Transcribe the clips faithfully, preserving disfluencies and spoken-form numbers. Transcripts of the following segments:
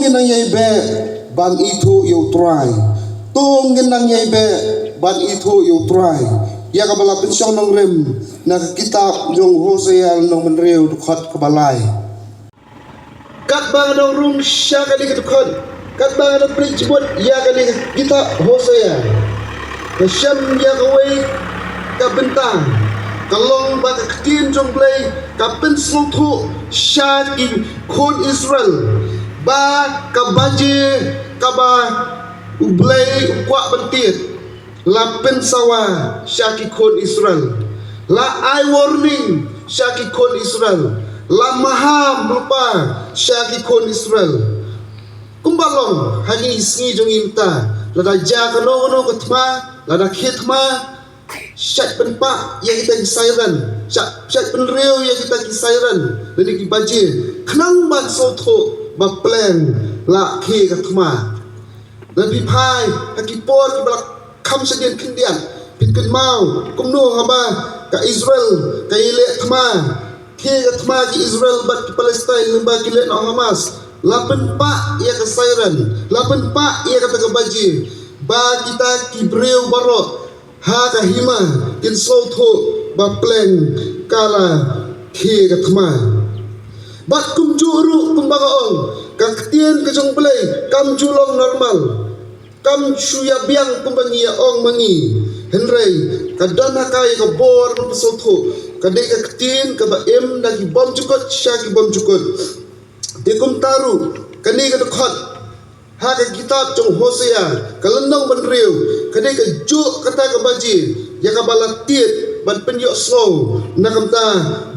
ngin nang ïai beh ban ithuh ïa U Trai. To ngin nang ïai beh ban ithuh ïa U Trai. Ïa kaba la pynshong nongrim na ka kitab jong u Hosea lynnong ba hynriew dkhot kaba lai. Katba nga dang rung sha kane ka dkhot, katba nga dang pynjubut ïa kane ka kitab Hosea, nga shem ïa kawei ka bynta, ka long ba ka ktien jong U Blei ka pynsngewthuh sha ki khun Israel ba ka baje kaba U Blei u kwah ban tied la pynsawa sha ki khun Israel, la ai warning sha ki khun Israel, la maham lypa sha ki khun Israel. Kumba long ha kine ki sngi jong ngi mynta, lada jia kano kano ka thma, lada khie thma, shait pynpah ïa kita ki siren, shait, shait pynriew ïa kita ki siren lane ki baje, khnang ban sngewthuh ba pleng la khie ka thma. Lada phi phai ha ki por kiba la kham shadien khyndiat, phin kynmaw kumno haba ka Israel ka ïaleh thma, khie ka thma ki Israel bad ki Palestine lyngba ki leh noh Hamas, la pynpah ïa ka siren, la pynpah ïa kata ka baje ba kita ki briew baroh ha ka hima kin sngewthuh ba pleng ka la khie ka thma. Bad kumjuh ruh kumba nga ong, ka ktien ka jong U Blei kam ju long normal, kam shu ïa biang kumba ngi ïa ong ma ngi. Hynrei ka don ha ka ïa ka bor ban pynsngewthuh, ka dei ka ktien kaba im na ki bymjukut sha ki bymjukut. Te kumta ruh kane ka dkhot ha ka kitab jong Hosea, ka lynnong ba hynriew, ka dei kajuh kata ka baje ïa kaba la tied ban pynïohsngew na ka bynta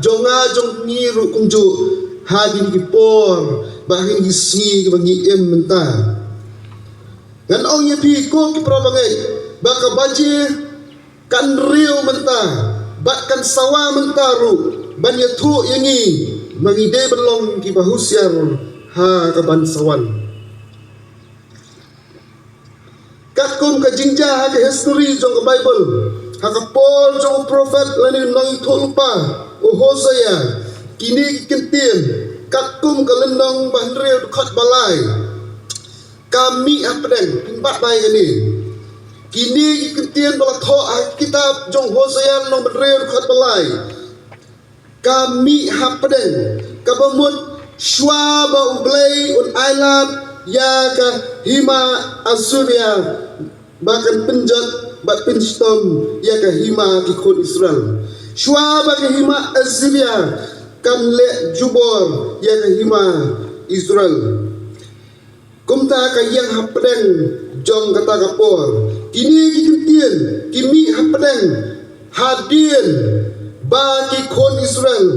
jong nga jong ngi ruh kumjuh ha kine ki por bad ha kine ki sngi kiba ngi im mynta. Ngan ong ïa phi ko ki para bangeit ba ka baje kan riew mynta bad kan sawa mynta ruh ban ïathuh ïa ngi ba ngi dei ban long kiba husiar ha ka ban sa wan. Katkum ka jingjia ha ka history jong ka Baibl, ha ka por jong u prophet lane u nongïathuhlypa u Hosea, kine ki kyntien katkum ka lynnong ba hynriew dkhot ba lai ka mih hapdeng. Pynbna ïa kane, kine ki kyntien ba la thoh ha ka kitab jong Hosea lynnong ba hynriew dkhot ba lai ka mih hapdeng, kaba mut shuwa ba U Blei un ailad ïa ka hima Assyria ba kan pynjot bad pynshitom ïa ka hima ki khun Israel. Shuwa ba ka hima Assyria kan leh jubor ïa ka hima Israel. Kumta ka ïeng hapdeng jong kata ka por, kine ki kyntien ki mih hapdeng hadien ba ki khun Israel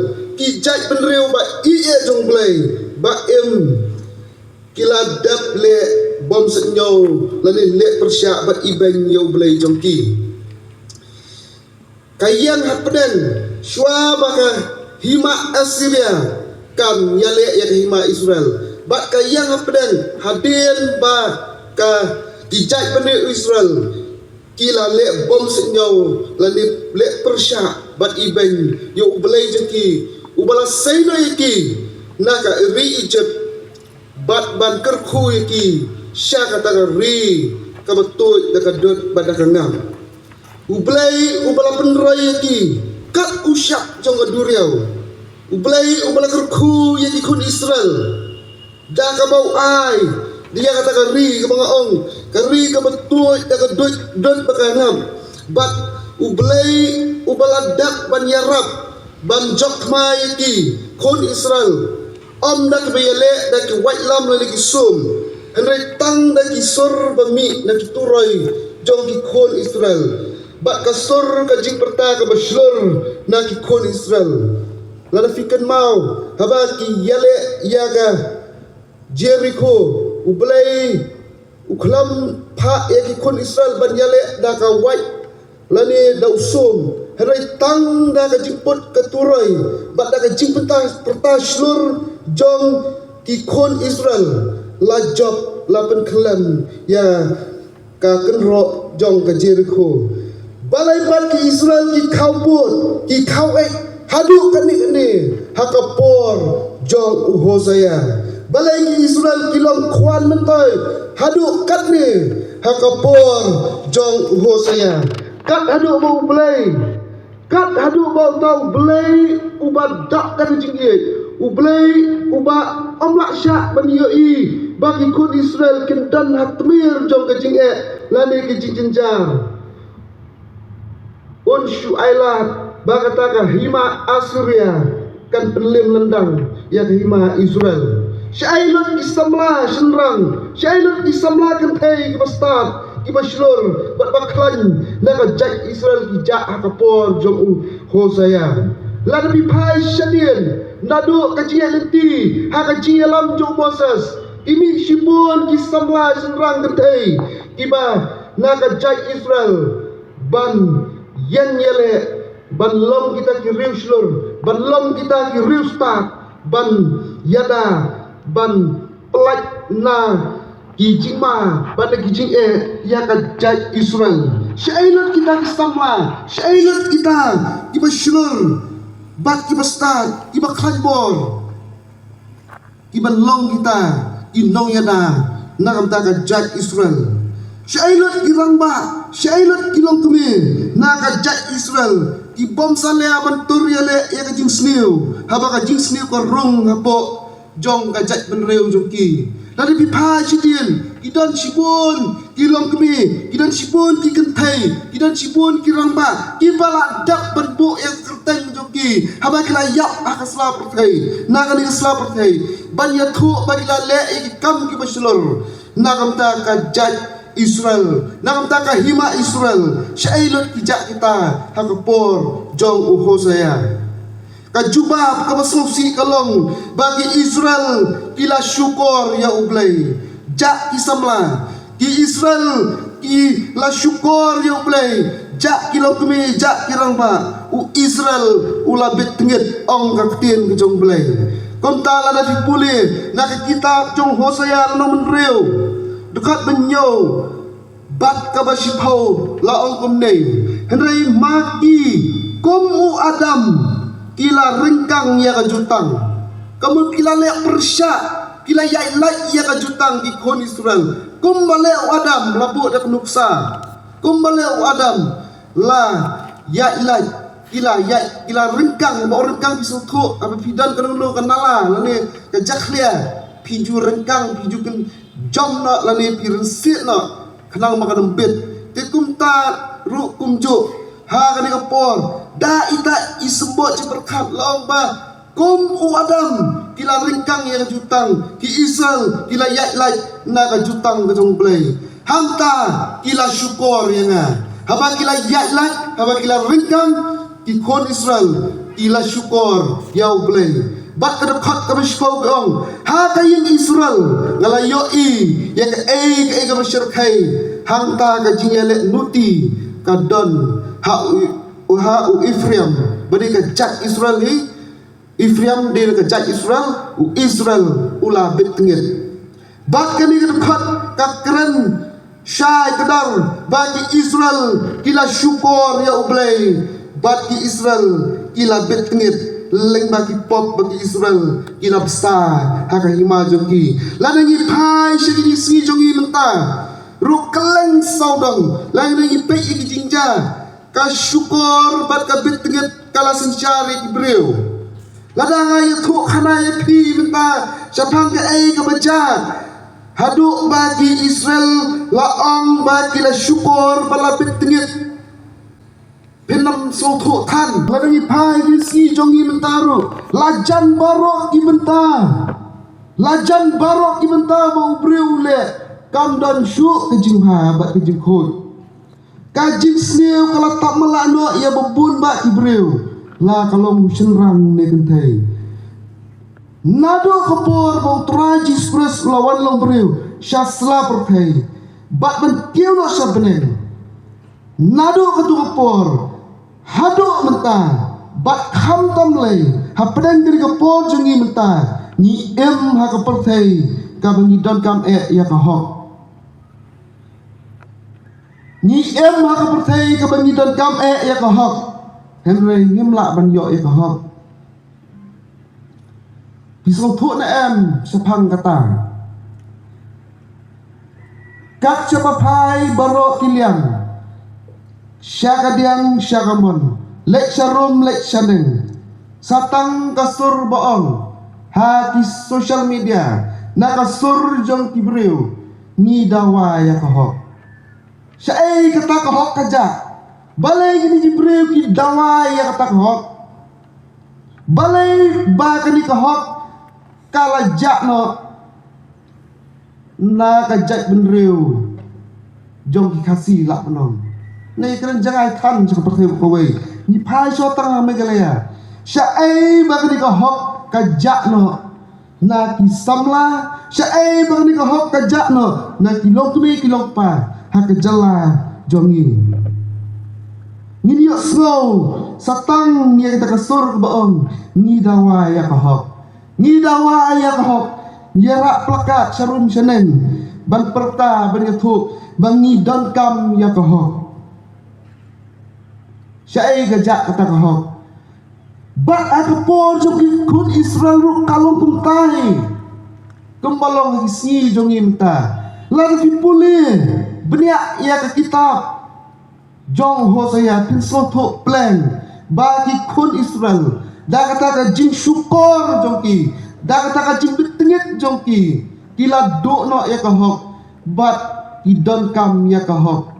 ki jaitbynriew ba ïeit jong U Blei ba im, ki la dep leh bymsngew lane leh pyrshah bad ibeiñ ïa U Blei jong ki. Ka ïeng hapdeng shuwa ba ka hima Assyria kan ïaleh ïa ka hima Israel. Bad ka ïeng hapdeng hadien ba ka, ki jaitbynriew Israel ki la leh bymsngew lane leh pyrshah bad ibeiñ ïa U Blei jong ki, uba la sei noh ïa ki na ka ri Egypt, bad ban kyrkhu ïa ki sha kata ka ri kaba tuid da ka dud bad da ka ngam. U Blei uba la pynroi ïa ki kat u shap jong ka duriaw. U Blei uba la kyrkhu ïa ki khun Israel da kaba u ai ïa kata ka ri kaba nga ong, ka ri kaba tuid da ka dud, dud bad ka ngam. Bad U Blei uba la dap ban ïarap ban jop thma ïa ki khun Israel, ym da kaba ïaleh da ki waitlam lane ki sum, hynrei tang da ki sur ba mih na ki turoi jong ki khun Israel, bad ka sur ka jingpyrta kaba shlur na ki khun Israel. Lada phi kynmaw, haba ki ïaleh ïa ka Jerikho, U Blei u khlem phah ïa ki khun Israel ban ïaleh da ka wait lane da u sum, hynrei tang da ka jingput ka turoi bad da ka jingpyrta, pyrta shlur jong ki khun Israel, la jop, la pynkhlem ïa ka kynroh jong ka Jerikho. Balei pat ki Israel ki khawpud, ki khaweit haduh katne katne ha ka por jong u Hosea? Balei ki Israel ki long khwan myntoi haduh katne ha ka por jong u Hosea? Kat haduh ba U Blei, kat haduh ba uta U Blei uba dap da ka jingïeit, U Blei uba ym lah shah ban ïohi ba ki khun Israel kin don ha tmier jong ka jingeh lane ka jingjynjar. Un shu ailad ba kata ka hima Assyria kan pynlim lyndang ïa ka hima Israel. Shaei lut ki samla shynrang, shaei lut ki samla kynthei kiba stad, kiba shlur bad ba khlaiñ na ka jait Israel ki jah ha ka por jong u Hosea. Lada phi phai shadien naduh ka jingïaid lynti ha ka jingïalam jong u Moses, ki mih shibun ki samla shynrang kynthei kiba na ka jait Israel ban ïeng ïaleh, ban long kita ki riew shlur, ban long kita ki riew stad, ban ïada, ban pyllait na ki jingma bad na ki jingeh ïa ka jait Israel. Shaei lut kita ki samla, shaei lut kita kiba shlur bad kiba stad, kiba khlaiñ bor, kiba long kita ki nongïada na ka bynta ka jait Israel. Shaei lut ki rangbah, shaei lut ki longkmie na ka jait Israel, ki bym salia ban tur ïaleh ïa ka jingsniew haba ka jingsniew ka rung hapoh jong ka jaitbynriew jong ki. Lada phi phai shadien, ki don shibun ki longkmie, ki don shibun ki kynthei, ki don shibun ki rangbah kiba la dep ban buh ïa ka kyrteng jong ki haba ki la ïap ha ka sla pyrthei, na kane ka sla pyrthei, ban ïathuh ba ki la leh ïa ki kam kiba shlur na ka bynta ka jait Israel, na ka bynta ka hima Israel. Shaei lut ki jah kita ha ka por jong u Hosea? Ka jubab kaba sngewsih ka long ba ki Israel ki la shukor ïa U Blei. Jah ki samla, ki Israel ki la shukor ïa U Blei. Jah ki longkmie, jah ki rangbah, u Israel u la bit tngit, ong ka ktien ka jong U Blei. Kumta lada phi pule na ka kitab jong Hosea lynnong hynriew, dkhot ba hynñiew bad kaba shiphew la ong kumne: Hynrei ma ki, kum u Adam, ki la ryngkang ïa ka jutang. Ka mut ki la leh pyrshah, ki la ïaid lait ïa ka jutang ki khun Israel. Kumba leh u Adam la buh da ka nuksa, kumba leh u Adam la ïaid lait, ki la ïaid, ki la ryngkang. Ba ryngkang phi sngewthuh, haba phi don kano kano ka nala lane ka jakhlia, phi ju ryngkang, phi ju kynjom noh lane phi rynsied noh khnang ba kan ym bit. Te kumta ruh kumjuh ha kane ka por, da ita i symbol jingpyrkhat la ong ba kum u Adam ki la ryngkang ïa ka jutang, ki Israel ki la ïaid lait na ka jutang ka jong U Blei. Hangta ki la shukor ïa nga. Haba ki la ïaid lait, haba ki la ryngkang, ki khun Israel ki la shukor ïa U Blei. Bad ka dkhot kaba shiphew ka ong: Ha ka ïing Israel nga la ïohi ïa kaei kaei kaba shyrkhei. Hangta ka jingïaleh nuti ka don ha u, ha u Ephraim, ba dei ka jait Israel hi. Ephraim dei ka jait Israel, u Israel u la bit tngit. Bad kane ka dkhot ka kren shai kdar ba ki Israel ki la shukor ïa U Blei, bad ki Israel ki la bit tngit, lyngba ki pop ba ki Israel ki la bsa ha ka hima jong ki. Lada ngi phai sha kine ki sngi jong ngi mynta ruh, kylleng sawdong, lada ngi peit ïa ki jingjia, ka shukor bad ka bit tngit ka la synshar ïa ki briew. Lada nga ïathuh khana ïa phi mynta shaphang kaei kaba jia haduh ba ki Israel la ong ba ki la shukor ba la bit tngit, phin ym sngewthuh than. Lada ngi phai ki sngi jong ngi mynta ruh, la jan baroh ki bynta, la jan baroh ki bynta ba u briew u leh, kam don shuh ka jingbha bad ka jingkhuid. Ka jingsniew ka la tap mala noh ïa ba bun bah ki briew, la ka long u shynrang ne kynthei. Naduh ka por ba U Trai Jisu Khrist u la wan long briew sha sla pyrthei bad ban kiew noh sha bneng, naduh katu ka por haduh mynta, bad khamtam lei hapdeng kane ka por jong ngi mynta, ngi im ha ka pyrthei kaba ngi donkam eh ïa ka hok. Ngi im ha ka pyrthei kaba ngi donkam eh ïa ka hok, hynrei ngim lah ban ïoh ïa ka hok. Ki sngewthuh ne em shaphang kata? Kat shaba phai baroh ki liang, sha kadiang sha kamon, leit sharum leit shaneng, sa tang ka sur ba ong ha ki social media, na ka sur jong ki briew, ngi dawa ïa ka hok. Shaei kata ka hok ka jah? Balei kine ki briew ki dawa ïa kata ka hok? Balei ba kane ka hok ka la jah noh na ka jaitbynriew jong ki Khasi lah ban ong? Ngi kren jngai than jong ka pyrthei kawei, ngi phai shuwa tang ha Meghalaya. Shaei ba kane ka hok ka jah noh na ki samla? Shaei ba kane ka hok ka jah noh na ki longkmie ki longkpa ha ka jylla jong ngi? Ngin ïohsngew sa tang ïa kata ka sur ba ong, ngi dawa ïa ka hok. Ngi dawa ïa ka hok. Ngi rah plakat sharum shaneng ban pyrta, ban ïathuh ba ngi donkam ïa ka hok. Shaei ka jah kata ka hok? Bad ha ka por jong ki khun Israel ruh ka long kumta hi. Kumba long ha ki sngi jong ngi mynta, lada phi pule bniah ïa ka kitab jong Hosea, phin sngewthuh pleng ba ki khun Israel, da kata ka jingshukor jong ki, da kata ka jingbit tyngit jong ki, ki la duh noh ïa ka hok bad ki donkam ïa ka hok.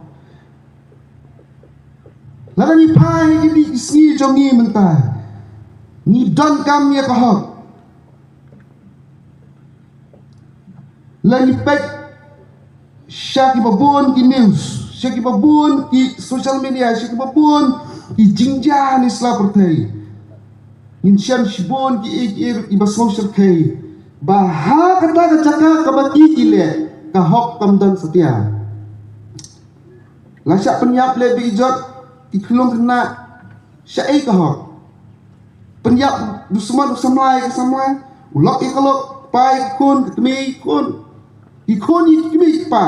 Lada ngi phai ha kine ki sngi jong ngi mynta, ngi donkam ïa ka hok. Lada ngi peit sha kiba bun ki news, sha kiba bun ki social media, sha kiba bun ki jingjia ne sla pyrthei, ngin shem shibun ki ei ki ei ruh kiba sngewshyrkhei ba ha kata ka jaka kaba ki ki leh, ka hok kam don satia. La shah pynïap leh bejot ki khyllung khynnah, shaei ka hok? Pynïap dusmon u samla ïa ka samla, u lok ïa ka lok, pa ïa ki khun, ka kmie ïa ki khun, ki khun ïa ki kmie ïa ki kpa,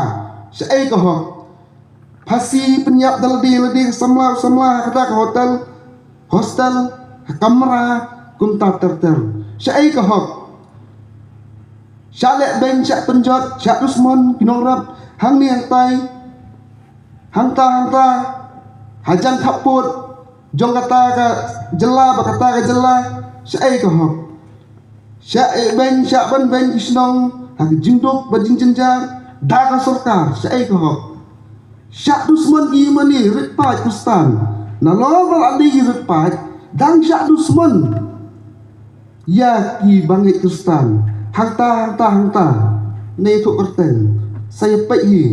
shaei ka hok? Phasi, pynïap da lade lade ka samla u samla ha kata ka hotel, hostel, ha kamra, kumta ter ter, shaei ka hok? Shah leh beiñ, shah pynjot, shah dusmon ki nongrep hangne hangtai, hangta hangta, hajan khappud jong kata ka jylla bad kata ka jylla, shaei ka hok? Shah ïeh beiñ, shah ban beiñ ki shnong ha ka jingduk bad jingjynjar da ka sorkar, shaei ka hok? Shah dusmon ki ïing mane, rit paid Khristan, nalor ba la dei ki rit paid, dang shah dusmon ïa ki bangeit Khristan hangta hangta hangta. Ngi ïathuh kyrteng, sa ïa peit hi.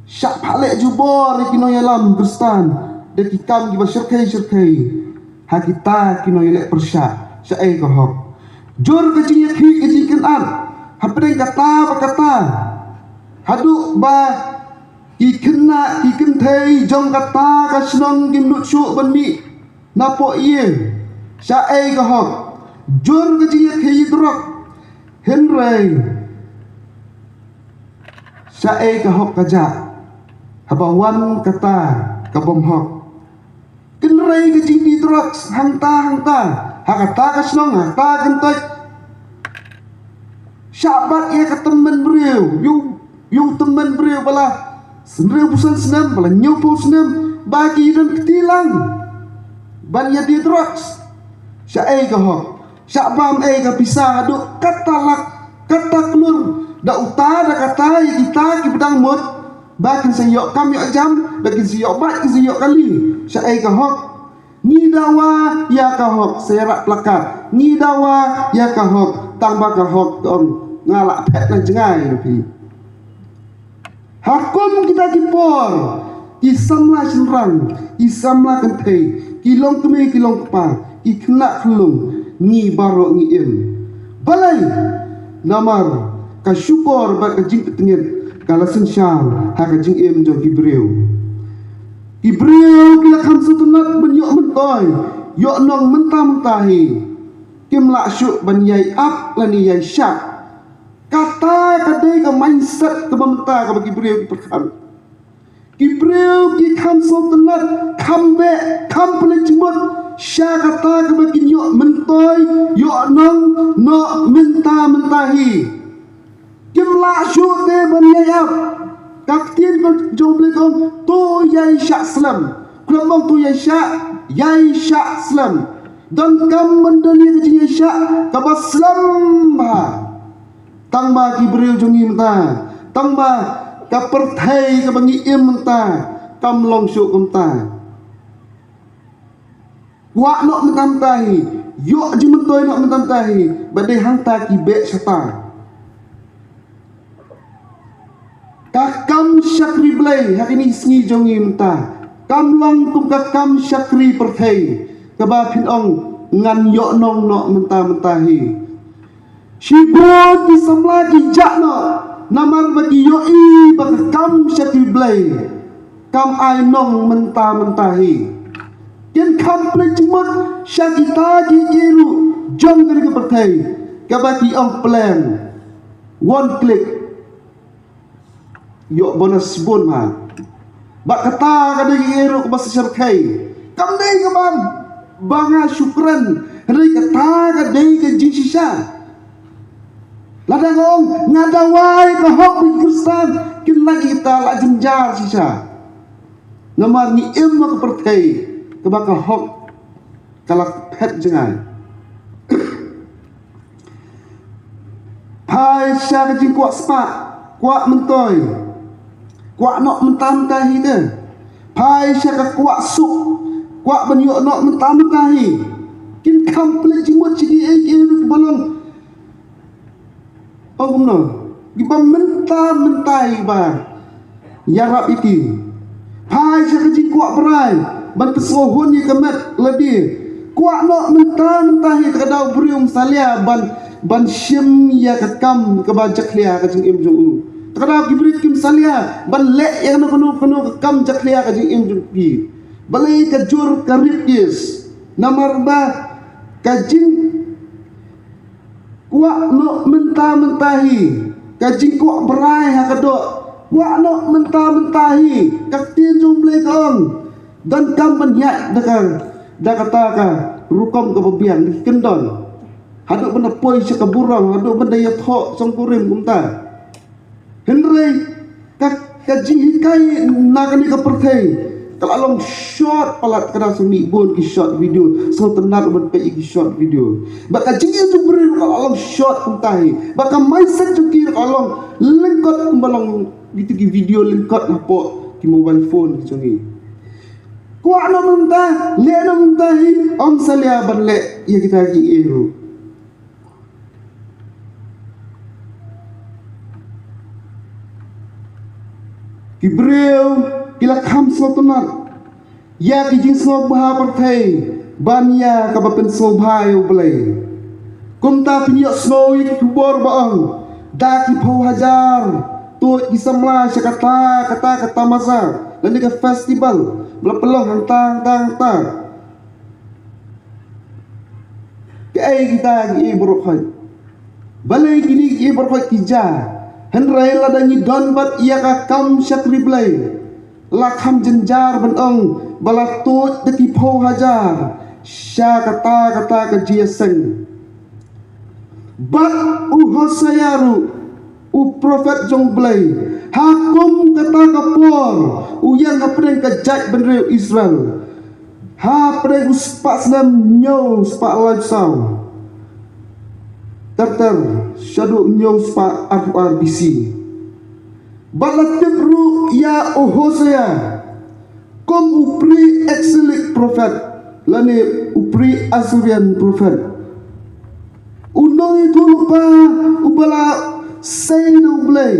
Shah phah leh jubor ïa ki nongïalam Khristan da ki kam kiba shyrkhei shyrkhei ha kita ki nongïaleh pyrshah, shaei ka hok? Jur ka jingïakhih ka jingkynad hapdeng kata bad kata, haduh ba ki khynnah ki kynthei jong kata ka shnong kim nud shuh ban mih napoh ïing, shaei ka hok? Jur ka jingïakhih ïa ki drok, hynrei shaei ka hok ka jah haba wan kata ka bym hok? Kynrei ka jingdie drugs hangta hangta, ha kata ka shnong, ha kata ka kyntoit. Shah bat ïa ka tymmen briew, ïa u, ïa u tymmen briew ba la hynriewphew san snem, ba la hynñiewphew snem, ba ki don kti lang ban ïa die drugs, shaei ka hok? Shah bam ei ka pisa haduh kata lak, kata klur, da uta da kata ïa kita kiba dang mut ba kin sa ïoh kam ïoh jam, ba kin sa ïoh bait, kin sa ïoh kali, shaei ka hok? Ngi dawa ïa ka hok, sa ïa rah plakat, ngi dawa ïa ka hok, tang ba ka hok, to ong nga lah phet na jngai na phi. Ha kum kita ki por, ki samla shynrang, ki samla kynthei, ki longkmie ki longkpa, ki khynnah khyllung, ngi baroh ngi im. Balei? Namar ka shukor bad ka jingpyntngit ka la synshar ha ka jingim jong ki briew. Ki briew ki la kham sngewtynnat ban ïoh myntoi, ïoh nong mynta mynta hi. Kim lah shuh ban ïai ap lane ïai shah. Kata ka dei ka mindset kaba mynta kaba ki briew ki pyrkhat. Ki briew ki kham sngewtynnat, kham beh, kham pynleit jingmut sha kata kaba kin ïoh myntoi, ïoh nong noh mynta mynta hi. Kim lah shuh te ban ïai ap. Ka ktien ka jong U Blei ka ong, to ïai shah slem. Khlem ong to ïai shah, ïai shah slem. Donkam ban don ïa ka jingïaishah kaba slem bha. Tang ba ki briew jong ngi mynta, tang ba ka pyrthei kaba ngi im mynta kam long shuh kumta. Kwah noh mynta mynta hi, ïoh jingmyntoi noh mynta mynta hi, ba dei hangta ki beh shata. Ka kam shakri Blei ha kine ki sngi jong ngi mynta kam long kum ka kam shakri pyrthei, kaba phin ong ngan ïoh nong noh mynta mynta hi. Shibun ki samla ki jah noh namar ba ki ïohi ba ka kam shakri Blei kam ai nong mynta mynta hi. Kin kham pynleit jingmut sha kita ki ïa ruh jong kane ka pyrthei, kaba ki ong plan, one click, ïoh bonus bun ha. Ba kata ka dei ka ïa ruh kaba sa shyrkhei. Kam dei kaba ba nga shu kren, hynrei kata ka dei ka jingshisha. Lada nga ong nga dawa ïa ka hok ba ki Khristan, kin lait ïa kita, la jynjar shisha. Namar ngi im ha ka pyrthei kaba ka hok ka la phet jngai. Phai sha ka jingkwah spah, kwah myntoi, kwah noh mynta mynta hi te. Phai sha ka kwah suk, kwah ban ïoh noh mynta mynta hi. Kin kham pynleit jingmut sha kiei kiei ruh ba long. Ong kumno, kiba mynta mynta hi ba ïarap ïa ki. Phai sha ka jingkwah brai ban pynsngewhun ïa ka met lade. Kwah noh mynta mynta hi, te ka daw briew um salia ban, ban shim ïa ka kam kaba jakhlia ka jingim jong u. Te ka daw ki briew kim salia ban leh ïa kano kano kano ka kam jakhlia ka jingim jong ki. Balei ka jur ka rip kis? Namar ba ka jing kwah noh mynta mynta hi, ka jingkwah brai ha ka doh. Kwah noh mynta mynta hi, ka ktien jong U Blei ka ong, donkam ban ïaid da ka, da kata ka rukom kaba biang, da ki kyndon. Haduh ban da poi sha ka burom, haduh ban da ïathoh shongkurim kumta. Hynrei ka, ka jinghikai na kane ka pyrthei ka la long short palat, ka da sngewmih bun ki short video, sngewtynnat ban peit ïa ki short video. Bad ka jingim jong u briew ka la long short kumta hi. Bad ka mindset jong ki ka la long lyngkot kumba long kito ki video lyngkot hapoh ki mobile phone ki jong ngi. Kwah noh mynta, leh noh mynta hi, ym salia ban leh ïa kita kiei ruh. Ki briew ki la kham sngewtynnat ïa ki jingsngewbha pyrthei ban ïa kaba pynsngewbha ïa U Blei. Kumta phin ïohsngew ïa ki khubor ba ong, da ki phew hajar tuid ki samla sha kata kata ka tamasa lane ka festival ba la pynlong hangta hangta hangta. Kaei kita kiei baroh khoit? Balei kine kiei baroh khoit ki jia? Hynrei lada ngi don bad ïa ka kam shakri Blei, la kham jynjar ban ong ba la tuid da ki phew hajar sha kata kata ka jingïaseng. Bad u Hosea ruh, u prophet jong U Blei, ha kum kata ka por u ïeng hapdeng ka jaitbynriew Israel. Hapdeng u spah snem hynñiew spah laiphew saw. Ter ter, shaduh hynñiew spah arphew ar B C. Bad la tip ruh ïa u Hosea kum u pre-exilic prophet, lane u pre-Assyrian prophet. U nongïathuhlypa uba la sei da U Blei,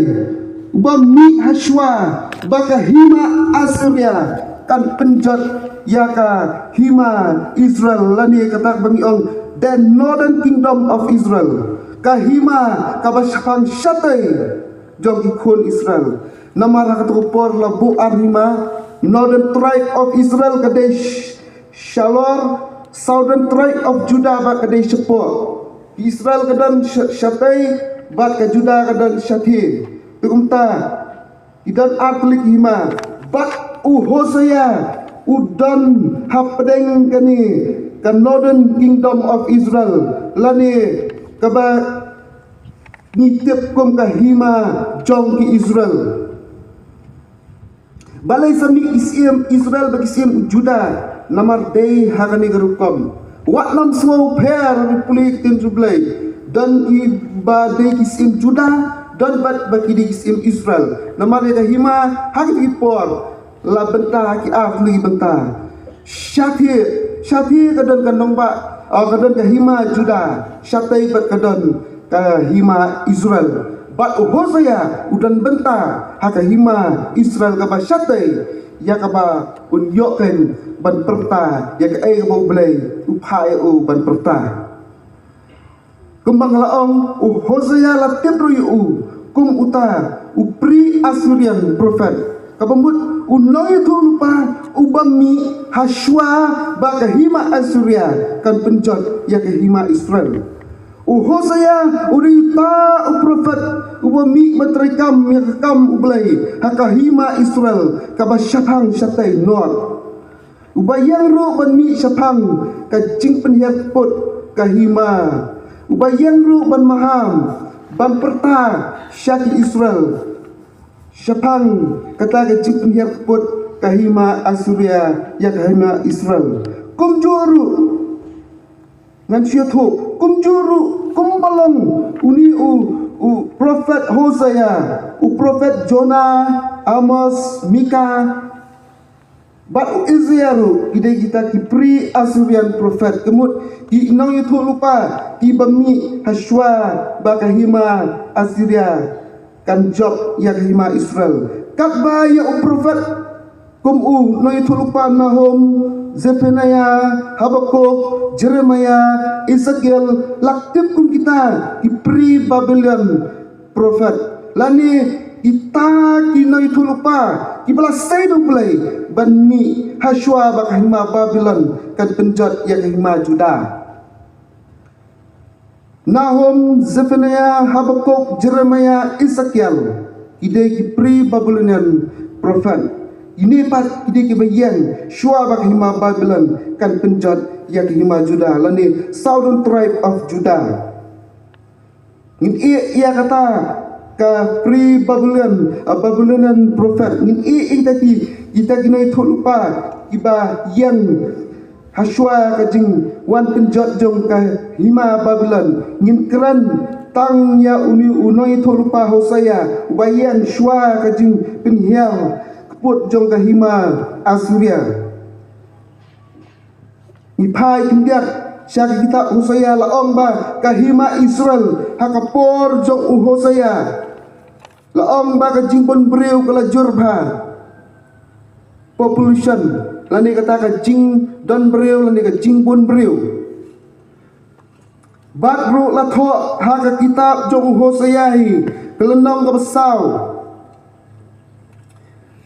uba mih ha shuwa ba ka hima Assyria kan pynjot ïa ka hima Israel, lane kata ba ngi ong the Northern Kingdom of Israel, ka hima kaba shaphang shatei jong ki khun Israel. Namar ha kato ka por la buh ar hima, Northern Tribe of Israel ka dei sh-, shalor, Southern Tribe of Judah bad ka dei shapoh. Ki Israel ka don sh-, shatei bad ka Judah ka don shathie. Te kumta ki don ar tylli ki hima. Bad u Hosea u don hapdeng kane ka Northern Kingdom of Israel, lane kaba ngi tip kum ka hima jong ki Israel. Balei sa mih ki syiem Israel bad ki syiem Juda? Namar dei ha kane ka rukom. Wat nym sngew pher, pule ktien jong U Blei. Don kiba dei ki syiem Juda, don pat ba ki dei ki syiem Israel. Namar ïa ka hima ha kine ki por la bynta ha ki ar tylli ki bynta. Shathie, shathie ka don ka nongbah, ah, ka don ka hima Juda, shatei bad ka don ka hima Israel. Bad u Hosea u don bynta ha ka hima Israel kaba shatei, ïa kaba un ïoh keiñ ban pyrta ïa kaei kaba U Blei u phah ïa u ban pyrta. Kumba nga la ong, u Hosea la tip ruh ïa u kum uta u pre-Assyrian prophet, kaba mut u nongïathuhlypa uba mih ha shuwa ba ka hima Assyria kan pynjot ïa ka hima Israel. U Hosea u dei uta u prophet uba mih ban treikam ïa ka kam U Blei ha ka hima Israel kaba shaphang shatei, north. Uba ïeng ruh ban mih shaphang ka jingpynhiar kput ka hima. Uba ïeng ruh ban maham, ban pyrta sha ki Israel shaphang kata ka jingpynhiar kput ka hima Assyria ïa ka hima Israel. Kumjuh ruh, ngan shu ïathuh, kumjuh ruh kumba long une u, u prophet Hosea, u prophet Jonah, Amos, Mika, bad u Isaiah ruh, ki dei kita ki pre-Assyrian prophet. Ka mut ki nongïathuhlypa kiba mih ha shuwa ba ka hima Assyria kan jop ïa ka hima Israel. Katba ïa u prophet kum u nongïathuhlypa Nahum, Zephaniah, Habakkuk, Jeremiah, Ezekiel, la tip kum kita ki pre-Babylon prophet, lane kita ki nongïathuhlypa kiba la sei da U Blei ban mih ha shuwa ba ka hima Babylon kan pynjot ïa ka hima Juda. Nahum, Zephaniah, Habakkuk, Jeremiah, Ezekiel, ki dei ki pre-Babylonian prophet. Kine pat ki dei kiba ïeng shuwa ba ka hima Babylon kan pynjot ïa ka hima Juda, lane Southern Tribe of Judah. Ngin ïeh ïa kata ka pre-Babylon, uh, Babylonian prophet. Ngin ïeh ïa kita ki, kita ki nongïathuhlypa kiba ïeng ha shuwa ka jingwan pynjot jong ka hima Babylon. Ngin kren tang ïa une u nongïathuhlypa Hosea uba ïeng shuwa ka jingpynhiar kput jong ka hima Assyria. Ngi phai khyndiat sha ka kitab Hosea, la ong ba ka hima Israel ha ka por jong u Hosea, la ong ba ka jingbun briew ka la jur bha. Population, lane kata ka jingdon briew lane ka jingbun briew. Bad ruh la thoh ha ka kitab jong u Hosea hi, ka lynnong kaba saw,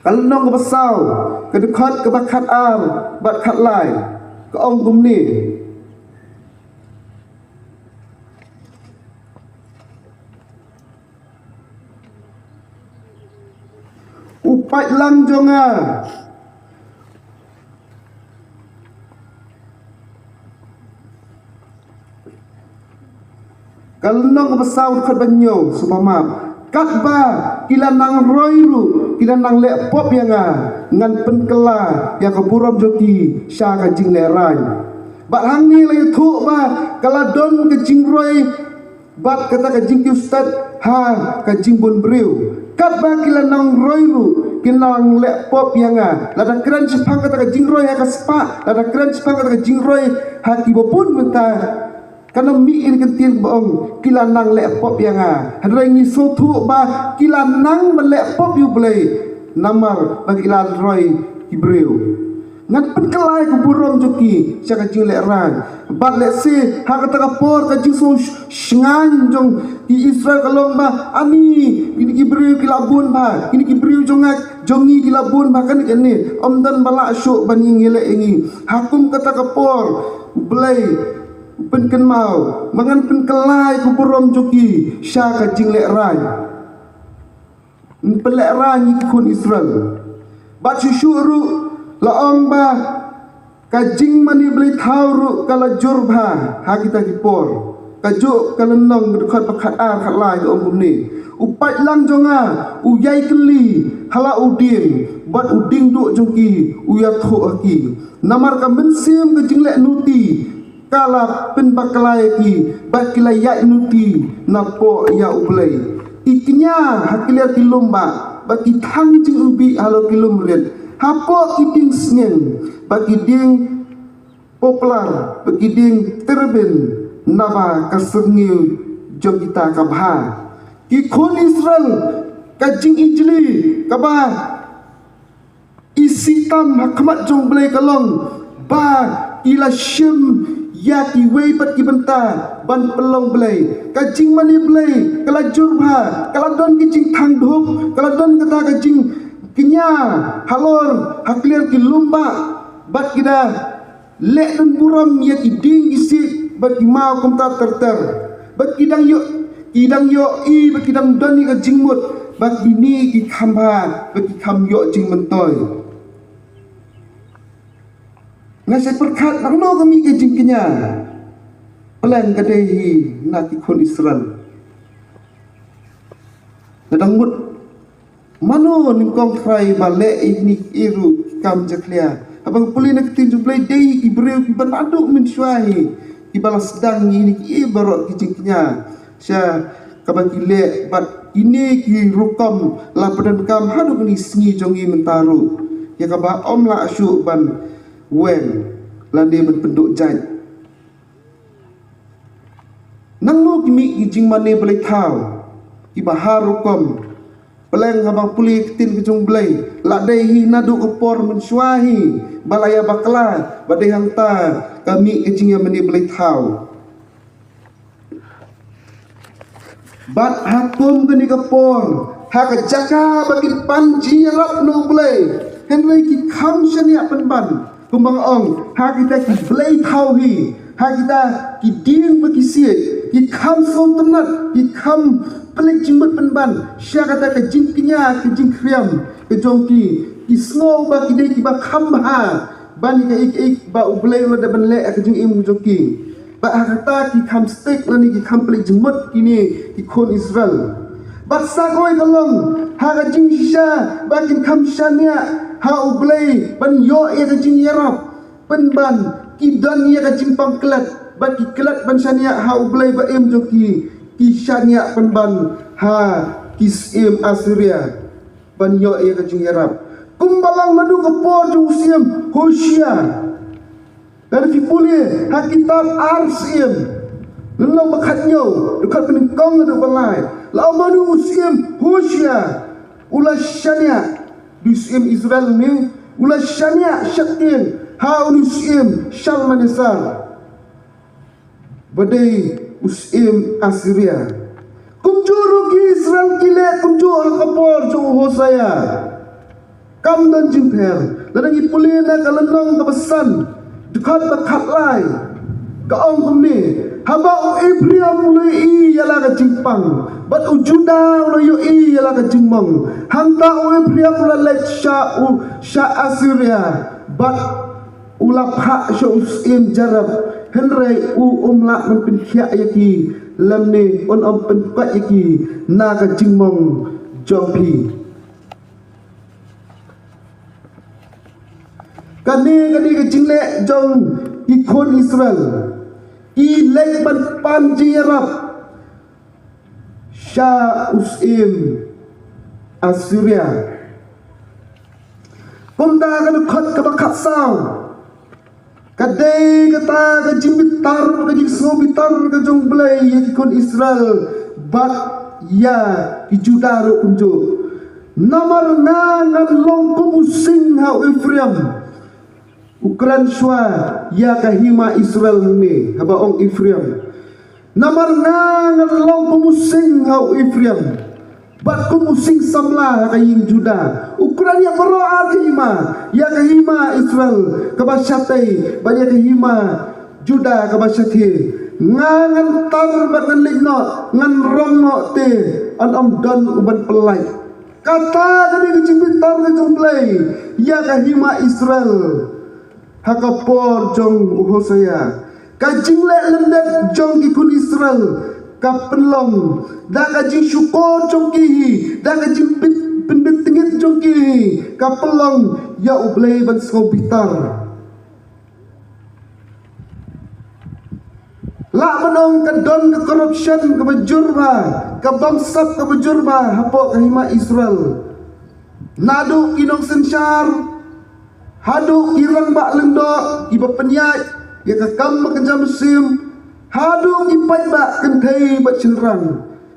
ka lynnong kaba saw, ka dkhot kaba khatar bad khatlai, ka ong kumne: U paidlang jong nga. Ka lynnong kaba saw, dkhot ba hynñiew, sngewbha map. Katba ki la nang roi ruh, ki la nang leh pop ïa nga, ngan pynkylla ïa ka burom jong ki sha ka jinglehrain. Bad hangne la ïathuh ba ka la don ka jingroi bad kata ka jingkiew stet ha ka jingbun briew. Katba ki la nang roi ruh, ki nang leh pop ïa nga. Lada kren shaphang kata ka jingroi ha ka spah, lada kren shaphang kata ka jingroi ha kiba bun mynta, kan ym mih ïa kane ka ktien ba ong ki la nang leh pop ïa nga. Hynrei ngi sngewthuh ba ki la nang ban leh pop ïa U Blei, namar ba ki la roi ki briew. Ngan pynkylla ïa ka burom jong ki sha ka jinglehrain. Bad lehse ha kata ka por ka jingsngew sh-, shngaiñ jong ki Israel ka long ba, ani, kine ki briew ki la bun bha, kine ki briew jong nga, jong ngi ki la bun bha, kane kane, ym don ba lah shuh ban ïeng ïaleh ïa ngi. Ha kum kata ka por U Blei u pynkynmaw ba ngan pynkylla ïa ka burom jong ki sha ka jinglehrain. Pynlehrain ïa ki khun Israel. Bad shuh shuh ruh la ong ba Ka jingmane blei thaw ruh ka la jur bha ha kita ki por. Kajuh ka lynnong, dkhot ba khatar, khatlai, ka ong kumne: U paidlang jong nga u ïai kylli ha la u dieng, bad u dieng duh jong ki u ïathuh ha ki. Namar ka mynsiem ka jingleh nuti ka la pynbakla ïa ki, bad ki la ïaid nuti napoh ïa U Blei. Ki kñia ha ki liar ki lum bah, bad ki thang jingim bih halor ki lum rit, hapoh ki dieng sngeng, bad ki dieng poplar, bad ki dieng terebin, naba ka syrngiew jong kita ka bha. Ki khun Israel, ka jingijli kaba isih tam ha khmat jong U Blei ka long ba ki la shim ïa kiwei pat ki bynta ban pynlong blei. Ka jingmane blei ka la jur bha, ka la don ki jingthang dhup, ka la don kata ka jingkñia halor ha ki liar ki lum bah, bad ki da leh don burom ïa ki dieng ki siej bad ki maw kumta ter ter. Bad ki dang ïoh, ki dang ïohi, bad ki dang don ïa ka jingmut ba kine ki kham bha, bad ki kham ïoh jingmyntoi. Nga sa pyrkhat, nangno ka mih ka jingkñia? Pleng ka dei hi na ki khun Israel. Nga dang mut mano nyngkong trai ba leh ïa kine ki ruh ki kam jakhlia. Haba nga pule na ka ktien jong U Blei, dei ki briew kiba naduh mynshuwa hi kiba la sdang ïa kine ki baroh ki jingkñia sha kaba ki leh, bad kine ki rukom la pyndonkam haduh kine ki sngi jong ngi mynta ruh, ïa kaba ym lah shuh ban weng lane ban pynduh jait. Nangno ki mih ki jingmane blei thaw kiba ha rukom? Pleng haba nga pule ka ktien ka jong U Blei, la dei hi naduh ka por mynshuwa hi ba la ïa bakla, ba dei hangta ka mih ka jingïamane blei thaw. Bad ha kum kane ka por, ha ka jaka ba kin pan jingïarap na U Blei, hynrei ki kham shaniah pynban, kumba nga ong, ha kita ki blei thaw hi, ha kita ki dieng bad ki siej, ki kham sngewtynnat, ki kham pynleit jingmut pynban sha kata ka jingkñia, ka jingkhriam ka jong ki, ki sngew ba ki dei kiba kham bha ban ïa kaei kaei ba U Blei u la dep ban leh ha ka jingim ka jong ki. Bad ha kata ki kham stick lane ki kham pynleit jingmut kine ki khun Israel. Bad sa kawei ka long, ha ka jingshisha ba kin kham shaniah ha U Blei ban ïoh ïa ka jingïarap pynban, ki don ïa ka jingpang klet, bad ki klet ban shaniah ha U Blei ba im jong ki, ki shaniah pynban ha ki syiem Assyria ban ïoh ïa ka jingïarap. Kumba long naduh ka por jong u syiem Hoshea. Lada phi pule ha kitab Ar Syiem, lynnong ba khathynñiew, dkhot ba nyngkong haduh ba lai, la ong ba u syiem Hoshea u la shaniah, u syiem Israel ne, u la shaniah sheptieng ha u syiem Shalmaneser ba dei u syiem Assyria. Kumjuh ruh ki Israel ki leh kumjuh ha ka por jong u Hosea. Kam don jingpher. Lada ngi pule na ka lynnong kaba san, dkhot ba khatlai, ka ong kumne: Haba u Ephraim u la ïohi ïa la ka jingpang, bad u Judah u la ïohi ïa la ka jingmong, hangta u Ephraim u la leit sha u, sha Assyria, bad u la phah sha u syiem Jareb, hynrei u um lah ban pynkhiah ïa ki, lymne un ym pynkoit ïa ki na ka jingmong jong phi. Kane, kane ka jingleh jong ki khun Israel, ki leit ban pan jingïarap sha u syiem Assyria. Kumta ka dkhot kaba khatsaw, ka dei kata ka jingbitar, ka jingsngewbitar ka jong U Blei ïa ki khun Israel bad ïa ki Judah ruh kumjuh. Namar nga ngan long kum u sing ha u Ephraim. U kren shuwa ïa ka hima Israel hangne haba ong Ephraim. Namar nga ngan long kum u sing ha u Ephraim, bad kum u sing samla ha ka ïing Judah. U kren ïa baroh ar ka hima, ïa ka hima Israel kaba shatei, bad ïa ka hima Judah kaba shathie. Nga ngan tar bad ngan leit noh, ngan rong noh te, yn ym don uban pyllait. Kata ka dei ka jingbitar ka jong U Blei ïa ka hima Israel. Ha ka por jong u Hosea, ka jingleh lyndet jong ki khun Israel ka pynlong da ka jingshukor jong ki hi, da ka jingpynbit tyngit jong ki hi, ka pynlong ïa U Blei ban sngewbitar. Lah ban ong ka don ka corruption kaba jur bha, ka bamsap kaba jur bha hapoh ka hima Israel. Naduh ki nongsynshar haduh ki rangbah lyngdoh kiba pynïaid ïa ka kam ba kynja mynsiem, haduh ki paidbah kynthei bad shynrang,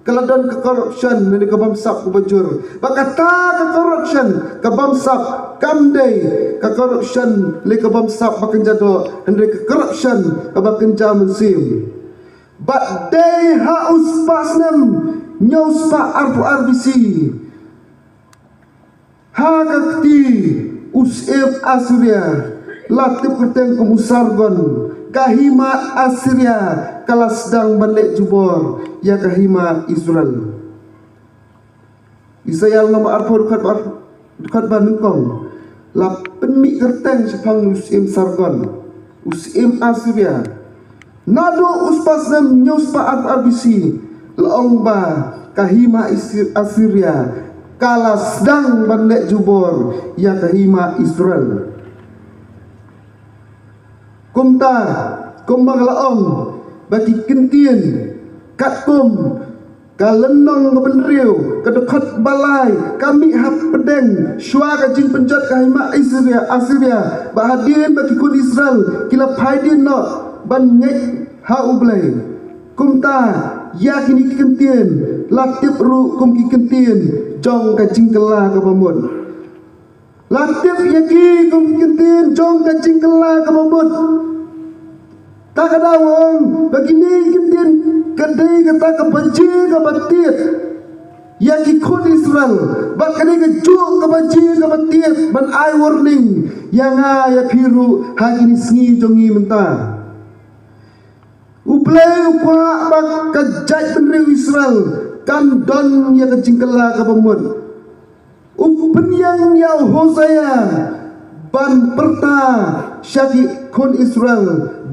ka la don ka corruption lane ka bamsap kaba jur. Bad kata ka corruption, ka bamsap, kam dei ka corruption lane ka bamsap ba kynja doh, hynrei ka corruption kaba kynja mynsiem. Bad dei ha u spah snem hynñiew spah arphew ar B C, ha ka kti u syiem Assyria, la tip kyrteng kum u Sargon, ka hima Assyria ka la sdang ban leh jubor ïa ka hima Israel. Isaiah lynnong ba arphew, dkhot ba, dkhot ba nyngkong, la pynmih kyrteng shaphang u syiem Sargon, u syiem Assyria. Naduh u spah snem hynñiew spah arphew ar B C, la ong ba ka hima Is-, Assyria ka la sdang ban leh jubor ïa ka hima Israel. Kumta, kumba nga la ong, ba ki ktien, katkum ka lynnong kaba hynriew, ka dkhot ba lai, ka mih hapdeng shuwa ka jingpynjot ka hima Assyria, Assyria, ba hadien ba ki khun Israel ki la phai dien noh ban ngeit ha U Blei. Kumta, ïa kine ki ktien la tip ruh kum ki ktien jong ka jingkylla kaba mut. La tip ïa ki kum ki ktien jong ka jingkylla kaba mut. Ta ka daw ong ba kine ki ktien ka dei kata ka baje kaba tied ïa ki khun Israel, bad ka dei kajuh ka baje kaba tied ban ai warning ïa nga ïa phi ruh ha kine ki sngi jong ngi mynta. U Blei u kwah ba ka jaitbynriew Israel kan don ïa ka jingkylla kaba mut. U pynïeng ïa u Hosea ban pyrta sha ki khun Israel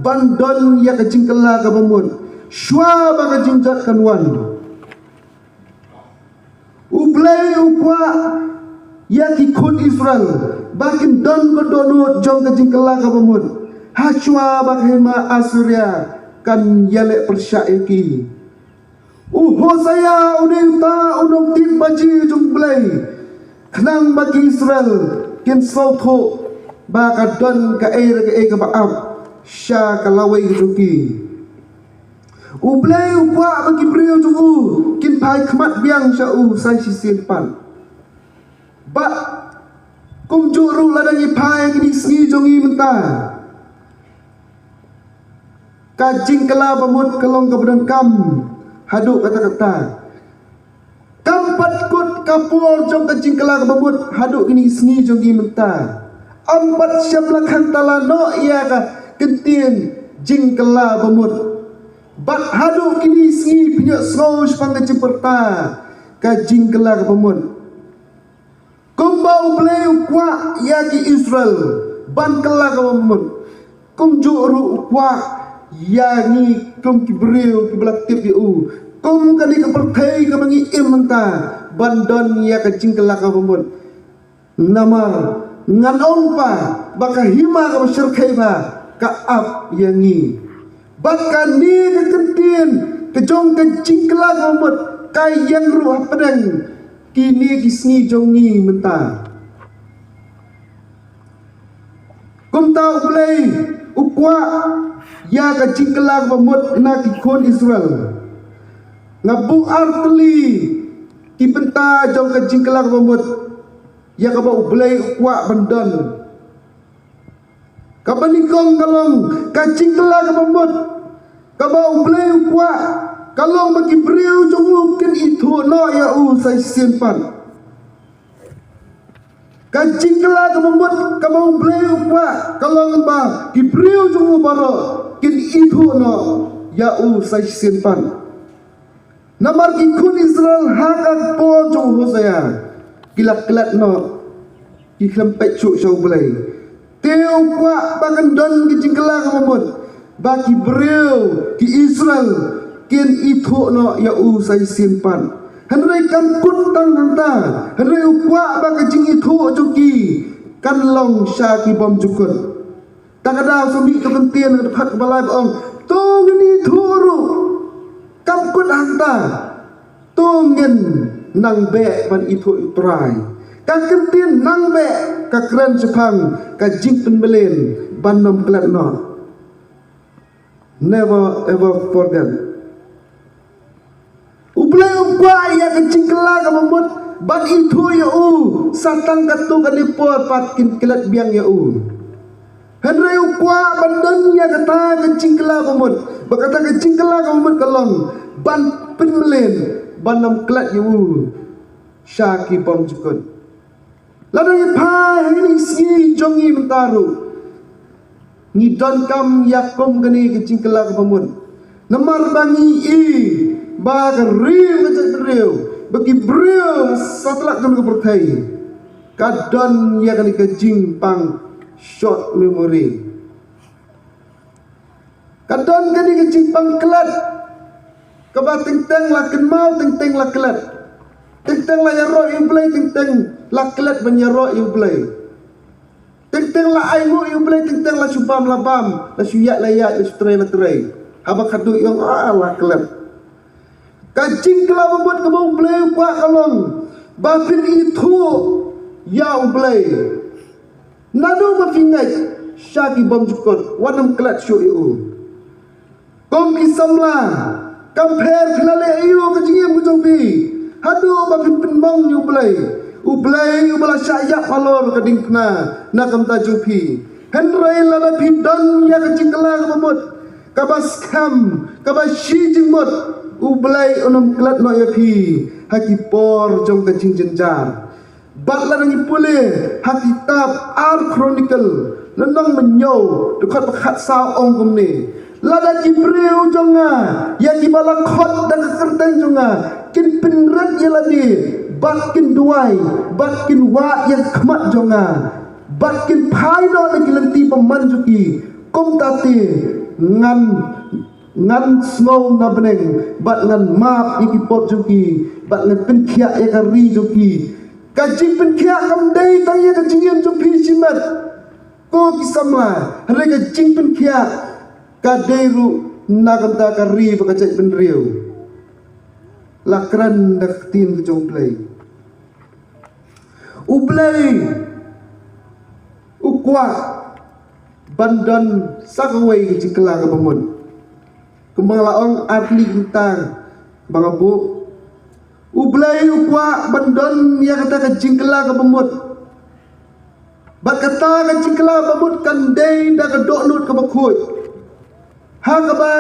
ban don ïa ka jingkylla kaba mut shuwa ba ka jingjot kan wan. U Blei u kwah ïa ki khun Israel ba kin don ka dohnud jong ka jingkylla kaba mut ha shuwa ba ka hima Assyria kan ïaleh pyrshah ïa ki. U Hosea u dei uta u nongtip baje jong U Blei, khnang ba ki Israel kin sngewthuh ba ka don kaei re kaei kaba ap sha ka lawei jong ki. U Blei u kwah ba ki briew jong u kin phai khmat biang sha u sa shisien pat. Bad kumjuh ruh lada ngi phai ha kine ki sngi jong ngi mynta, ka jingkylla ba mut ka long kaba donkam haduh katta katta. Kam pat kut ka por jong ka jingkylla kaba mut haduh kine ki sngi jong ngi mynta. Ym pat shem la khantala noh ïa ka ktien jingkylla ba mut. Bad haduh kine ki sngi phin ïohsngew shaphang ka jingpyrta ka jingkylla kaba mut. Kumba U Blei u kwah ïa ki Israel ban kylla kaba mut, kumjuh ruh u kwah ïa ngi kum ki briew kiba la tip ïa u, kum kane ka pyrthei kaba ngi im mynta, ban don ïa ka jingkylla kaba mut. Namar ngan ong pat ba ka hima kaba shyrkhei bha ka ap ïa ngi. Bad kane ka ktien ka jong ka jingkylla kaba mut ka ïeng ruh hapdeng kine ki sngi jong ngi mynta. Kumta U Blei u kwah ïa ka jingkylla kaba mut na ki khun Israel. Nga buh ar tylli ki bynta jong ka jingkylla kaba mut ïa kaba U Blei u kwah ban don. Kaba nyngkong ka long ka jingkylla kaba mut kaba U Blei u kwah ka long ba ki briew jong u kin ithuh noh ïa u sa shisien pat. Ka jingkylla kaba mut kaba U Blei u kwah ka long ba ki briew jong u baroh kin ithuh noh ïa u sa shisien pat. Namar ki khun Israel ha ka por jong u Hosea ki la klet noh, ki khlem peit shuh sha U Blei. Te u kwah ba kan don ka jingkylla kaba mut, ba ki briew ki Israel kin ithuh noh ïa u sa shisien pat. Hynrei kam kut tang hangta, hynrei u kwah ba ka jingithuh jong ki kan long sha ki bymjukut. Ta ka daw sa mih ka kyntien ka dkhot kaba lai ba ong, to ngin ithuh ruh. Kam kut hangta, to ngin nang beh ban ithuh ïa u Trai. Ka kyntien nang beh ka kren shaphang ka jingpynmlien ban ym klet noh. Never ever forget. U Blei u kwah ïa ka jingkylla kaba mut ban ithuh ïa u, sa tang katto katne por pat kin klet biang ïa u. Hynrei u kwah ban don ïa kata ka jingkylla ba mut, ba kata ka jingkylla kaba mut ka long ban pynmlien, ban ym klet ïa u sha ki bymjukut. Lada ngi phai ha kine ki sngi jong ngi mynta ruh, ngi donkam ïa kum kane ka jingkylla kaba mut. Namar ba ngi i ba ka ri ka jaitbynriew, ba ki briew satlak jong ka pyrthei, ka don ïa kane ka jingpang short memory. Ka don kane ka jingpang klet, kaba teng teng la kynmaw, teng teng la klet. Teng teng la ïaroh ïa u Blei, teng teng la klet ban ïaroh ïa u Blei. Teng teng la ainguh ïa u Blei, teng teng la shu bam la bam, la shu ïaid la ïaid, la shu trei la trei. Haba khadduh ïong, ah, la klet. Ka jingkylla ba mut kaba u Blei u kwah ka long ba phin ithuh ïa u Blei. Naduh ba phi ngeit sha ki bymjukut, wat nym klet shuh ïa u. Kum ki samla, kam pher phi la leh aïu ka jingim ka jong phi, haduh ba phin pynmong ïa u Blei, u Blei uba la shah ïap halor ka diengphna na ka bynta jong phi. Hynrei lada phi don ïa ka jingkylla kaba mut, kaba skhem, kaba shi jingmut, u Blei un nym klet noh ïa phi ha ki por jong ka jingjynjar. Bad lada ngi pule ha kitab Ar Chronicle, lynnong mynñiew, dkhot ba khatsaw ong kumne, lada ki briew jong nga, ïa kiba la khot da ka kyrteng jong nga, kin pynrit ïa lade, bad kin duwai, bad kin wad ïa ka khmat jong nga, bad kin phai noh na ki lynti bymman jong ki, kumta te ngan ngan sngew na bneng, bad ngan map ïa ki pop jong ki, bad ngan pynkhiah ïa ka ri jong ki. Ka jingpynkhiah kam dei tang ïa ka jingim jong phi shimet, ko ki samla, hynrei ka jingpynkhiah ka dei ruh na ka bynta ka ri bad ka jaitbynriew. La kren da ka ktien ka jong U Blei. U Blei u kwah ban don sa kawei ka jingkylla kaba mut. Kumba nga la ong, ar tylli ki bynta ba nga buh. U Blei u kwah ban don ïa kata ka jingkylla kaba mut. Bad kata ka jingkylla ba mut kan dei da ka dohnud kaba khuid, ha kaba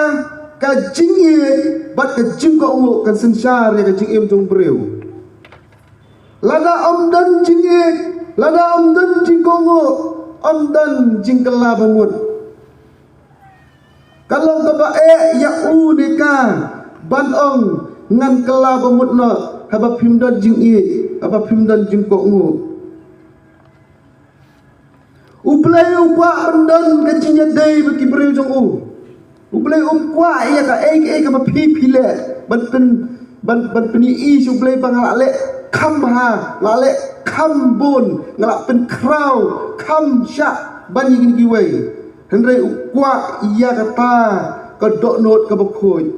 ka jingïeit bad ka jingkohnguh kan synshar ïa ka jingim jong u briew. Lada ym don jingïeit, lada ym don jingkohnguh, ym don jingkylla ba mut. Ka long kaba eh ïa u ne ka ban ong ngan kylla ba mut noh haba phim don jingïeit, haba phim don jingkohnguh. U Blei u kwah ban don ka jingïadei bad ki briew jong u. U Blei um kwah ïa kaei kaei kaba phi phi leh ban pyn, ban, ban pyni sha U Blei ba nga la leh kham bha, nga la leh kham bun, nga la pynkhraw kham shah ban ïa kine kiwei. Hynrei u kwah ïa kata ka dohnud kaba khuid.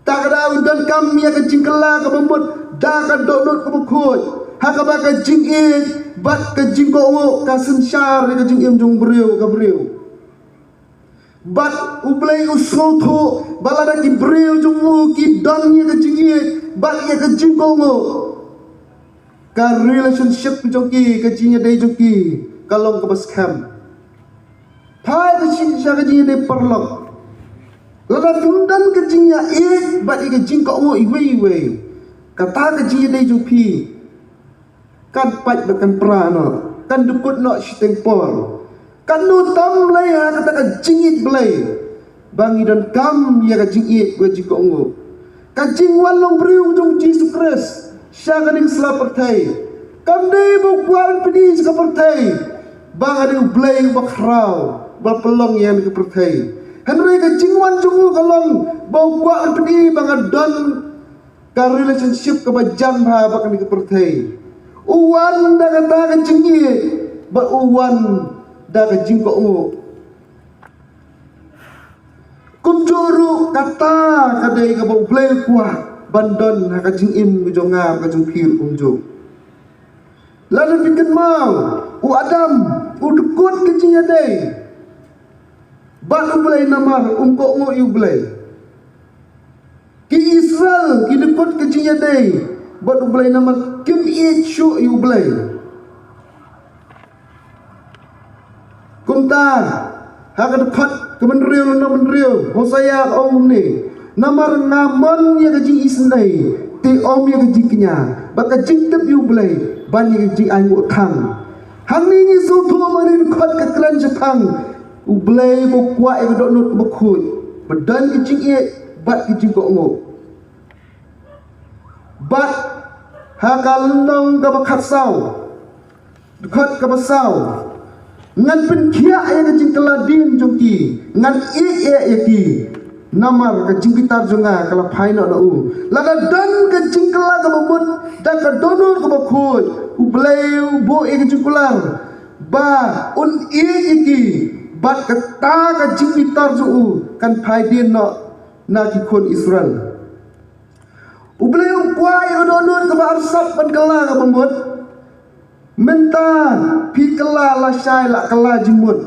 Ta ka daw u donkam ïa ka jingkylla kaba mut da ka dohnud kaba khuid, ha kaba ka jingïeit bad ka jingkohnguh ka synshar ïa ka jingim jong u briew ka briew. Bad U Blei u sngewthuh ba lada ki briew jong u ki don ïa ka jingïeit bad ïa ka jingkohnguh, ka relationship jong ki, ka jingïadei jong ki ka long kaba skhem. Phai ka shi sha ka jingïadei paralok. Lada phim don ka jingïaieit bad ïa ka jingkohnguh iwei iwei, kata ka jingïadei jong phi kan pait bad kan pra noh, kan dukut noh shiteng por. Kan nud tam lei ha kata ka jingïeit Blei ba ngi donkam ïa ka jingïeit bad jingkohnguh. Ka jingwan long briew jong U Jisu Khrist sha kane ka sla pyrthei kam dei ba u kwah ban pyni sha ka pyrthei ba nga dei u Blei uba khraw, ba pynlong ïa kane ka pyrthei. Hynrei ka jingwan jong u ka long ba u kwah ban pyni ba nga don ka relationship kaba jan bha bad kane ka pyrthei. U wan da kata ka jingïeit bad u wan da ka jingkohnguh. Kumjuh ruh kata ka dei kaba u Blei u kwah ban don ha ka jingim ka jong nga, ka jong phi ruh kumjuh. Lada phi kynmaw, u Adam u dkut ka jingïadei bad u Blei namar um kohnguh ïa u Blei. Ki Israel ki dkut ka jingïadei bad u Blei namar kim ïeit shuh ïa u Blei. Kumta ha ka dkhot kaba hynriew, lynnong hynriew, Hosea ka ong kumne: Namar nga mon ïa ka jingisynei, te ym ïa ka jingkñia, bad ka jingtip ïa u Blei, ban ïa ka jingainguh thang. Hangne ngi sngewthuh ba kane ka dkhot ka kren shaphang u Blei uba kwah ïa ka dohnud kaba khuid, ba don ka jingïeit bad ka jingkohnguh. Bad ha ka lynnong kaba khatsaw, dkhot kaba saw: Ngan pynkhiah ïa ka jingkylla dien jong ki, ngan ïeit ïa ki, namar ka jingbitar jong nga ka la phai noh na u. Lada don ka jingkylla kaba mut da ka dohnud kaba khuid, u Blei u buh ïa ka jingkular ba un ïeit ïa ki, bad kata ka jingbitar jong u kan phai dien noh na ki khun Israel. U Blei um kwah ïa ka dohnud kaba arsap ban kylla kaba mut. Mynta phi kylla lashai la kylla jingmut.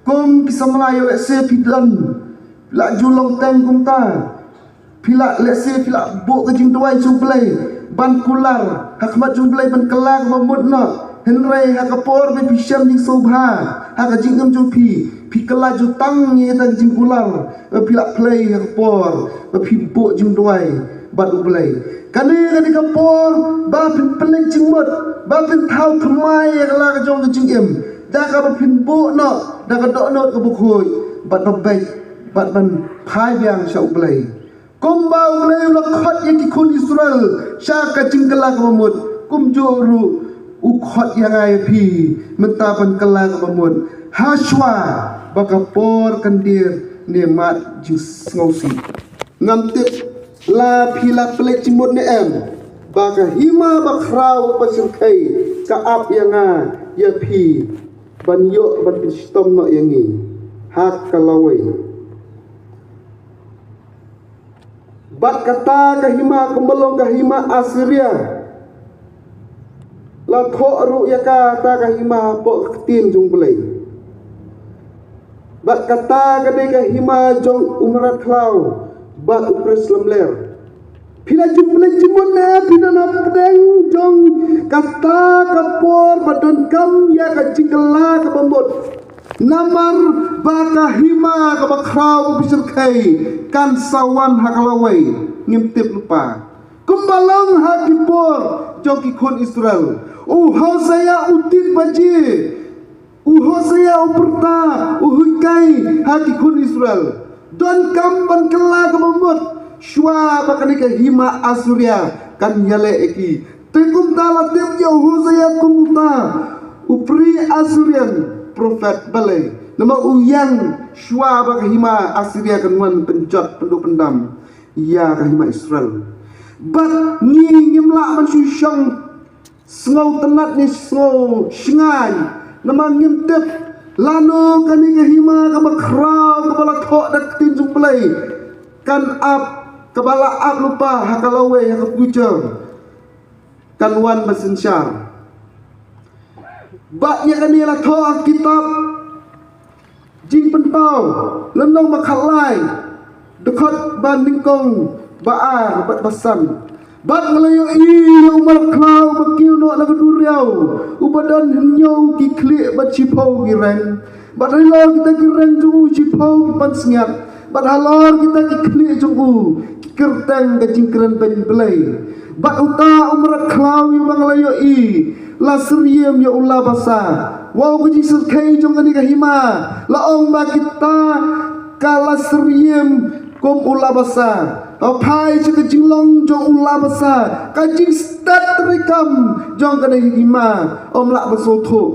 Kum ki samla ïoh lehse phi don, phi la ju long teng kumta. Phi la lehse phi la buh ka jingduwai sha u Blei ban kular ha khmat jong u Blei ban kylla kaba mut noh. Hynrei ha ka por ba phi shem jingsngewbha ha ka jingim jong phi, phi kylla ju tang ïa ka jingkular ba phi la plie ha ka por ba phi buh jingduwai bad u Blei. Kane ka dei ka por ba phin pynleit jingmut, ba phin thaw thymmai ïa ka la ka jong ka jingim da kaba phin buh noh da ka dohnud kaba khuid bad ba beit bad ban phai biang sha u Blei. Kumba u Blei u la khot ïa ki khun Israel sha ka jingkylla kaba mut, kumjuh ruh u khot ïa nga ïa phi mynta ban kylla kaba mut, ha shuwa ba ka por kan dier ne mad jingsngewsih. Ngam tip la phi la pynleit jingmut ne em, ba ka hima bakhraw bashyrkhei ka ap ïa nga ïa phi ban ïoh ban pynshitom noh ïa ngi ha ka lawei. Bad kata ka hima kumba long ka hima Assyria, la thoh ruh ïa kata ka hima hapoh ka ktien jong u Blei. Bad kata ka dei ka hima jong u mrad khlaw bad u Khrist lamler. Phi la ju pynleit jingmut ne phi don hapdeng jong kata ka por ba donkam ïa ka jingkylla kaba mut? Namar ba ka hima kaba khraw kaba shyrkhei kan sa wan ha ka lawei, ngim tip lypa. Kumba long ha ki por jong ki khun Israel, u Hosea u tied baje, u Hosea u pyrta, u hikai ha ki khun Israel. Donkam ban kylla kaba mut shuwa ba kane ka hima Assyria kan ïaleh ïa ki. Te kumta la tip ïa u Hosea kum uta u pre-Assyrian prophet, balei? Namar u ïeng shuwa ba ka hima Assyria kan wan pynjot pynduh pyndam ïa ka hima Israel. Bad ngi ngim lah ban shu shong sngewtynnat ne sngewshngaiñ, namar ngim tip lano kane ka hima kaba khraw kaba la thoh da ka ktien jong u Blei kan ap, kaba la ap lypa ha ka lawei, ha ka future, kan wan ban synshar. Bad ïa kane la thoh ha ka kitab Jingpynpaw, lynnong ba khatlai, dkhot ba nyngkong, ba ar bad ba san. Bad nga la ïohi ïa u mrad khlaw uba kiew noh na ka duriaw, uba don hynñiew ki khlieh bad shiphew ki reng. Bad halor kita ki reng jong u shiphew ki pansngiat. Bad halor kita ki khlieh jong u ki kyrteng ka jingkren beiñ Blei. Bad uta u mrad khlaw uba nga la ïohi la syriem ïa u la basa. Wow, ka jingshyrkhei jong kane ka hima. La ong ba kita ka la syriem kum u la basa. Ka phai sha ka jinglong jong u la basa, ka jingstet treikam jong kane ka hima ym lah ban sngewthuh.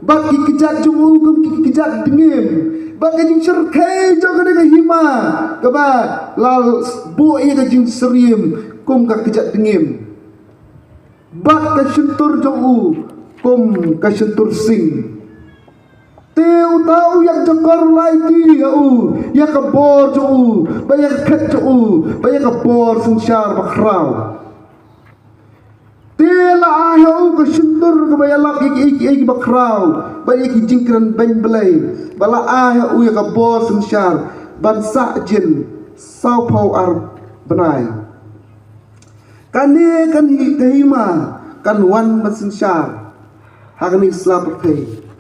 Bad ki kjat jong u kum ki kjat dngiem. Bad ka jingshyrkhei jong kane ka hima, kaba la buh ïa ka jingsyriem kum ka kjat dngiem. Bad ka shyntur jong u kum ka shyntur sing. Te uta u ïakjakor u la aiti ïa u ïa ka bor jong u, bad ïa ka khet jong u, bad ïa ka bor synshar bakhraw. Te la ai ha u ka shyntur kaba ïalap ïa kiei kiei kiba khraw, bad ïa ki jingkren beiñ Blei, bad la ai ha u ïa ka bor synshar ban sah jin sawphew ar bnai. Kane kan hi, ka hima kan wan ban synshar ha kane ka sla pyrthei.